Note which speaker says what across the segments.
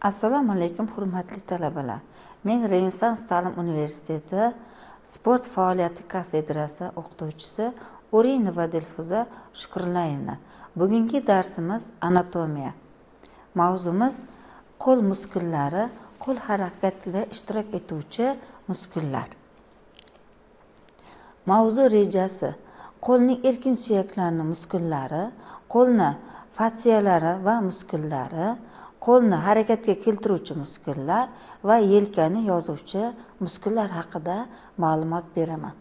Speaker 1: Assalomu alaykum, hurmatli talabalar. Men Renessans ta'lim universiteti sport faoliyati kafedrasi o'qituvchisi Urinova Dilfuza Shukrullayevna. Bugungi darsimiz anatomiya. Mavzumiz qo'l muskullari, qo'l harakatida ishtirok etuvchi muskullar. Mavzu rejasi: qo'lning erkin suyaklarining muskullari, qo'lni fasiyalari va muskullari, qo'lni harakatga keltiruvchi muskullar va yelkani yozuvchi muskullar haqida ma'lumot beraman.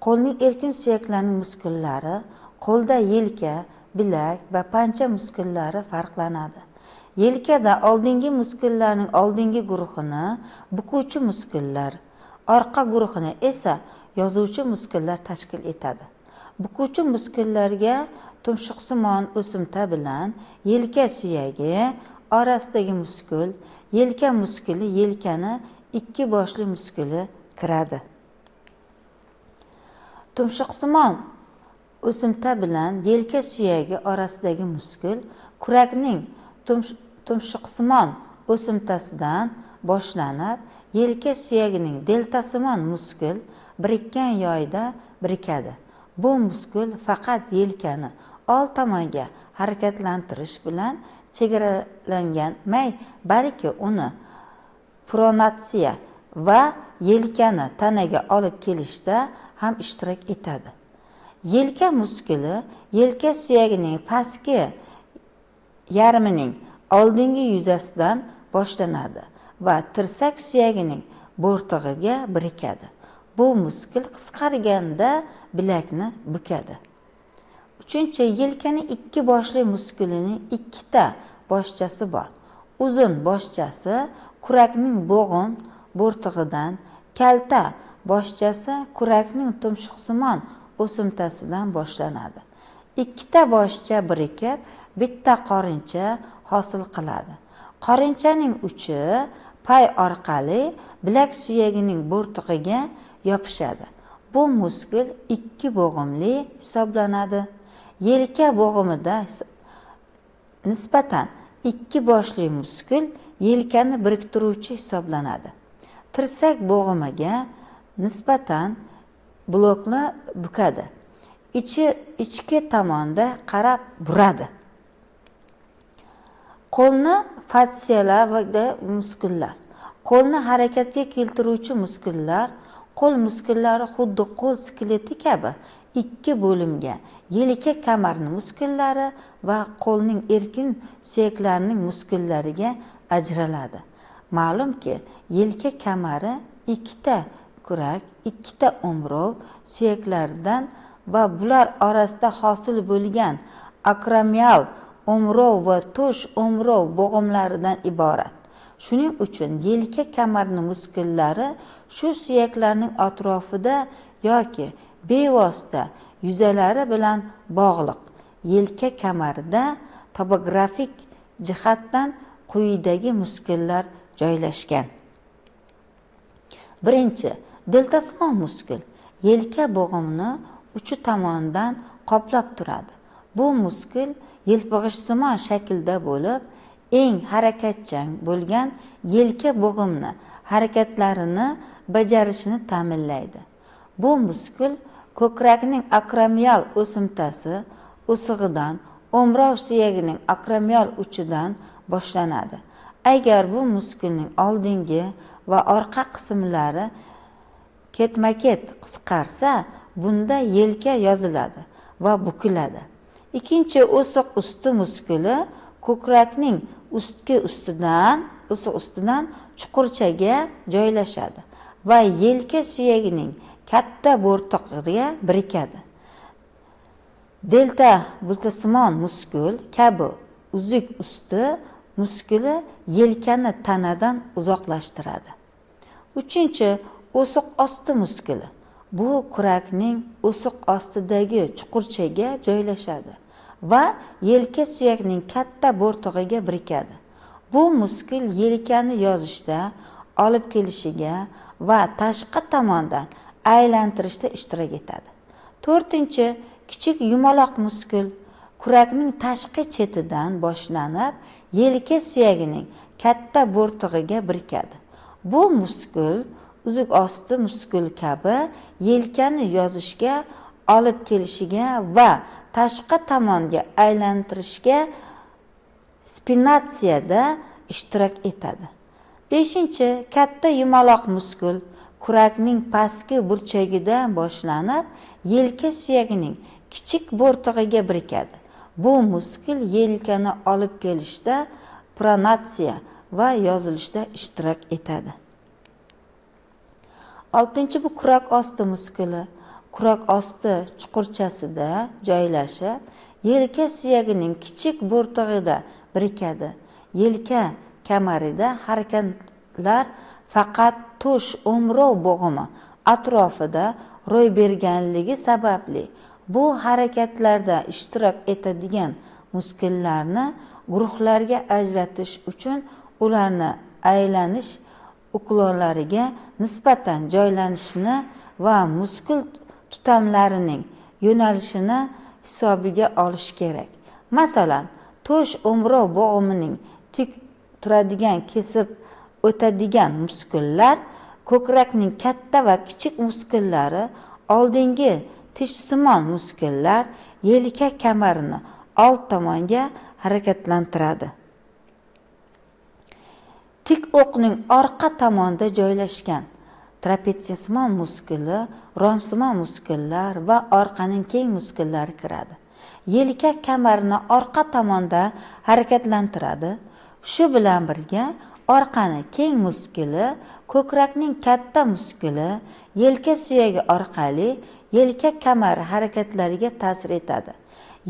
Speaker 1: Qo'lning erkin suyaklarining muskullari qo'lda yelka, bilak va pancha muskullari farqlanadi. Yelkada oldingi muskullarning oldingi guruhini bukuvchi muskullar, orqa guruhini esa yozuvchi muskullar tashkil etadi. Bukuvchi muskullarga tumshuqsimon o'simta bilan yelka suyagi orasidagi muskul, yelka muskuli, yelkani ikki boshli muskuli kiradi. Tumshuqsimon o'simta bilan yelka suyagi orasidagi muskul kurakning tumshuqsimon o'simtasidan boshlanib, yelka suyagining deltasimon muskul birikkan yoyda birikadi. Bu muskul faqat yelkani old tomonga harakatlantirish bilan chegaralanganmay, balki uni pronatsiya va yelkani tanaga olib kelishda ham ishtirok etadi. Yelka muskuli yelka suyagining pastki yarmining oldingi yuzasidan boshlanadi va tirsak suyagining bo'rtig'iga birikadi. Bu muskul qisqarganda bilakni bukadi. Uchinchi, yelkaning ikki boshli muskulining ikkita boshchasi bor. Uzun boshchasi kurakning bo'g'im bo'rtig'idan, kalta boshchasi kurakning tumshuqsimon o'simtasidan boshlanadi. Ikkita boshcha birikib, bitta qorincha hosil qiladi. Qorinchaning uchi pay orqali bilak suyagining bo'rtig'iga yopishadi. Bu muskul ikki bo'g'imli hisoblanadi. Yelka bo'g'imida nisbatan ikki boshli muskul yelkani biriktiruvchi hisoblanadi. Tirsak bo'g'imiga nisbatan blokni bukadi. Ichki tomonda qarab buradi. Qo'lni fatsiyalar va muskullar. Qo'lni harakatga keltiruvchi muskullar. Qo'l muskullari xuddi qo'l skeleti kabi ikki bo'limga, yelka kamarning muskullari va qo'lning erkin suyaklarining muskullariga ajraladi. Ma'lumki, yelka kamari ikkita kurak, ikkita o'mrov suyaklaridan va bular orasida hosil bo'lgan akromial o'mrov va to'sh o'mrov bo'g'imlaridan iborat. Shuning uchun yelka kamarning muskullari shu suyaklarning atrofida yoki bevosita yuzalari bilan bog'liq. Yelka kamarida topografik jihatdan quyidagi muskullar joylashgan. Birinchi, deltasimon muskul yelka bo'g'imini uchi tomonidan qoplab turadi. Bu muskul yelpig'ishsimon shaklda bo'lib, eng harakatchan bo'lgan yelka bo'g'imini harakatlarini bajarishini ta'minlaydi. Bu muskul ko'krakning akromial o'simtasi o'sig'idan, o'mrov suyagining akromial uchidan boshlanadi. Agar bu muskulning oldingi va orqa qismlari ketma-ket qisqarsa, bunda yelka yoziladi va bukiladi. Ikkinchi, o'siq usti muskuli ko'krakning ustki ustidan, o'siq ustidan chuqurchaga joylashadi va yelka suyagining katta bo'rtig'iga birikadi. Delta bultasimon muskul kabi uzuk usti muskuli yelkani tanadan uzoqlashtiradi. Uchinchi, o'siq osti muskuli. Bu kurakning o'siq ostidagi chuqurchaga joylashadi va yelka suyakining katta bo'rtig'iga birikadi. Bu muskul yelkani yozishda olib kelishiga va tashqi tomondan aylantirishda ishtirok etadi. To'rtinchi, kichik yumaloq muskul kurakning tashqi chetidan boshlanib, yelka suyagining katta bo'rtig'iga birikadi. Bu muskul uzuk osti muskul kabi yelkani yozishga olib kelishiga va tashqi tomonga aylantirishga spinatsiyada ishtirok etadi. Beshinchi, katta yumaloq muskul kurakning pastki burchagidan boshlanib, yelka suyagining kichik bo'rtig'iga birikadi. Bu muskul yelkani olib kelishda pronatsiya va yozilishda ishtirok etadi. Oltinchi, bu kurak osti muskuli. Kurak osti chuqurchasida joylashib, yelka suyagining kichik bo'rtig'ida birikadi. Yelka kamarida harakatlar faqat to'sh o'mrov bo'g'imi atrofida ro'y berganligi sababli bu harakatlarda ishtirok etadigan muskullarni guruhlarga ajratish uchun ularni aylanish uklonlariga nisbatan joylanishini va muskul tutamlarining yo'nalishini hisobiga olish kerak. Masalan, to'sh o'mrov bo'g'imining tik turadigan kesib o'tadigan muskullar, ko'krakning katta va kichik muskullari, oldingi tishsimon muskullar yelka kamarini old tomonga harakatlantiradi. Tik o'qning orqa tomonida joylashgan trapetsiyasimon muskuli, romsimon muskullar va orqaning keng muskullari kiradi. Yelka kamarini orqa tomonda harakatlantiradi. Shu bilan birga orqani keng muskuli, ko'krakning katta muskuli, yelka suyagi orqali yelka kamari harakatlariga ta'sir etadi.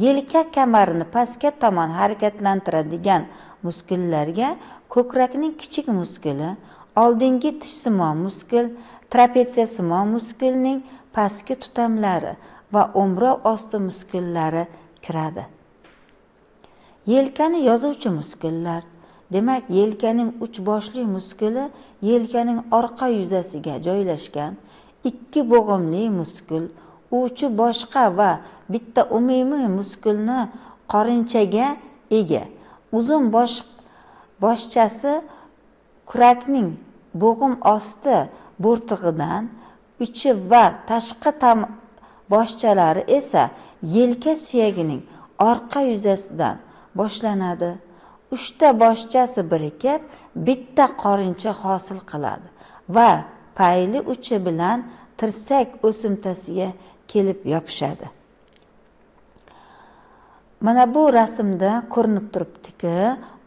Speaker 1: Yelka kamarini pastga tomon harakatlantiradigan muskullarga ko'krakning kichik muskuli, oldingi tishsimon muskul, trapetsiyasimon muskulning pastki tutamlari va o'mrov osti muskullari kiradi. Yelkani yozuvchi muskullar. Demak, yelkaning uch boshli muskuli yelkaning orqa yuzasiga joylashgan ikki bo'g'imli muskul, uchi boshqa va bitta umumiy muskulni qorinchaga ega. Uzun boshchasi kurakning bo'g'im osti bo'rtig'idan, uchi va tashqi boshchalari esa yelka suyagining orqa yuzasidan boshlanadi. Uchta boshchasi birikib bitta qorincha hosil qiladi va payli uchi bilan tirsak o'simtasiga kelib yopishadi. Mana bu rasmda ko'rinib turibdiki,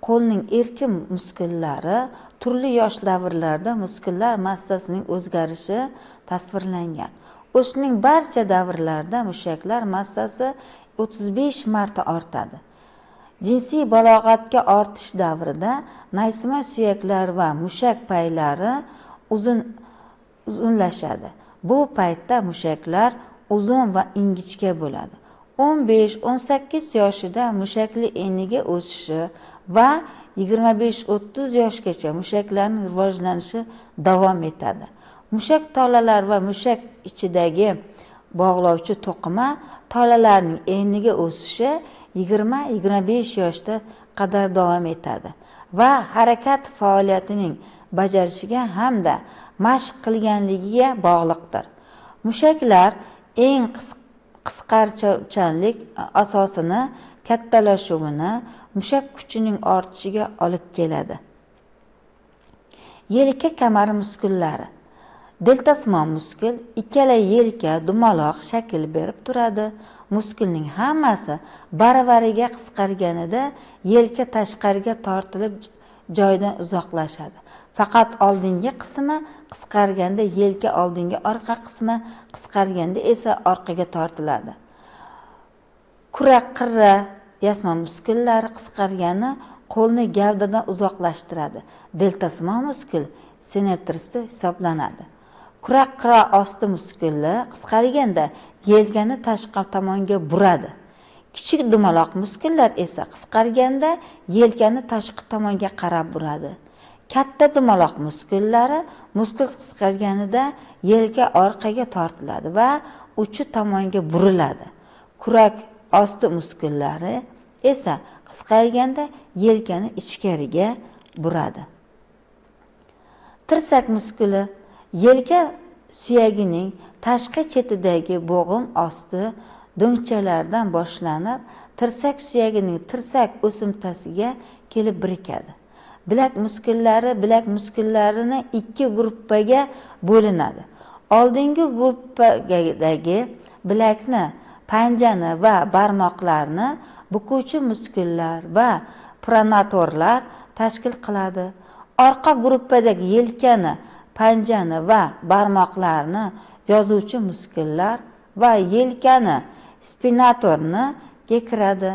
Speaker 1: qo'lning erkin muskullari turli yosh davrlarida muskullar massasining o'zgarishi tasvirlangan. O'sishning barcha davrlarida mushaklar massasi 35 marta ortadi. Jinsiy balog'atga ortish davrida naysima suyaklar va mushak paylari uzunlashadi. Bu paytda mushaklar uzun va ingichka bo'ladi. 15-18 yoshida mushakli eniga o'sishi va 25-30 yoshgacha mushaklarning rivojlanishi davom etadi. Mushak tolalar va mushak ichidagi bog'lovchi to'qima tolalarning eniga o'sishi 20-25 yoshda qadar davom etadi va harakat faoliyatining bajarishiga hamda mashq qilganligiga bog'liqdir. Mushaklar eng qisqarchanlik asosini kattalashuvini mushak kuchining ortishiga olib keladi. Yelka kamari muskullari. Deltasimon muskul ikkala yelka dumaloq shakl berib turadi. Muskulning hammasi baravariga qisqarganida yelka tashqariga tortilib joyidan uzoqlashadi. Faqat oldingi qismi qisqarganda yelka oldingi, orqa qismi qisqarganda esa orqaga tortiladi. Kurak qirra yasma muskullari qisqargani qo'lni gavdadan uzoqlashtiradi. Deltasimon muskul seneptristi hisoblanadi. Kurak qirra osti muskuli qisqarganda yelkani tashqi tomonga buradi. Kichik dumaloq muskullar esa qisqarganda yelkani tashqi tomonga qarab buradi. Katta dumaloq muskullari muskul qisqarganida yelka orqaga tortiladi va uchi tomonga buriladi. Kurak osti muskullari esa qisqarganda yelkani ichkariga buradi. Tirsak muskuli yelka suyagining tashqi chetidagi bo'g'im osti do'ngchalardan boshlanib, tirsak suyagining tirsak o'simtasiga kelib birikadi. Bilak muskullari bilak muskullarini ikki gruppaga bo'linadi. Oldingi gruppadagi bilakni, panjani va barmoqlarni bukuvchi muskullar va pronatorlar tashkil qiladi. Orqa gruppadagi yelkani, panjani va barmoqlarni yozuvchi muskullar va yelkani spinatorni kiradi.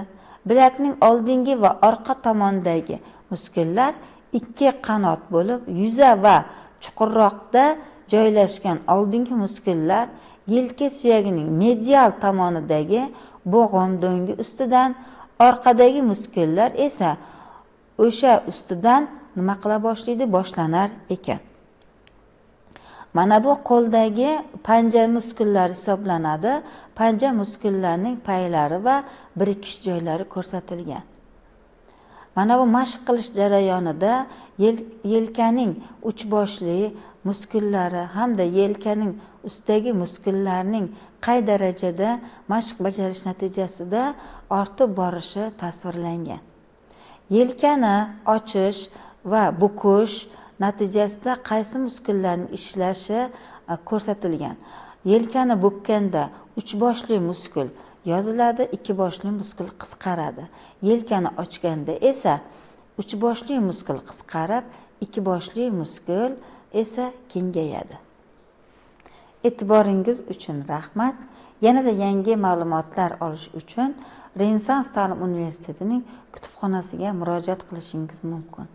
Speaker 1: Bilakning oldingi va orqa tomondagi muskullar ikki qanot bo'lib, yuza va chuqurroqda joylashgan oldingi muskullar yelka suyagining medial tomonidagi bo'g'im do'ngi ustidan, orqadagi muskullar esa o'sha ustidan nima qila boshlaydi? Boshlanar ekan. Mana bu qo'ldagi panja muskullari hisoblanadi. Panja muskullarining paylari va birikish joylari ko'rsatilgan. Mana bu mashq qilish jarayonida yelkaning uchboshli muskullari hamda yelkaning ustidagi muskullarning qay darajada mashq bajarish natijasida ortib borishi tasvirlangan. Yelkani ochish va bukish natijasida qaysi muskullarning ishlashi ko'rsatilgan. Yelkani bukkanda uchboshli muskul yoziladi, ikki boshli muskul qisqaradi. Yelkani ochganda esa uchboshli muskul qisqarib, ikki boshli muskul esa kengayadi. E'tiboringiz uchun rahmat. Yanada yangi ma'lumotlar olish uchun Renessans ta'lim universitetining kutubxonasiga murojaat qilishingiz mumkin.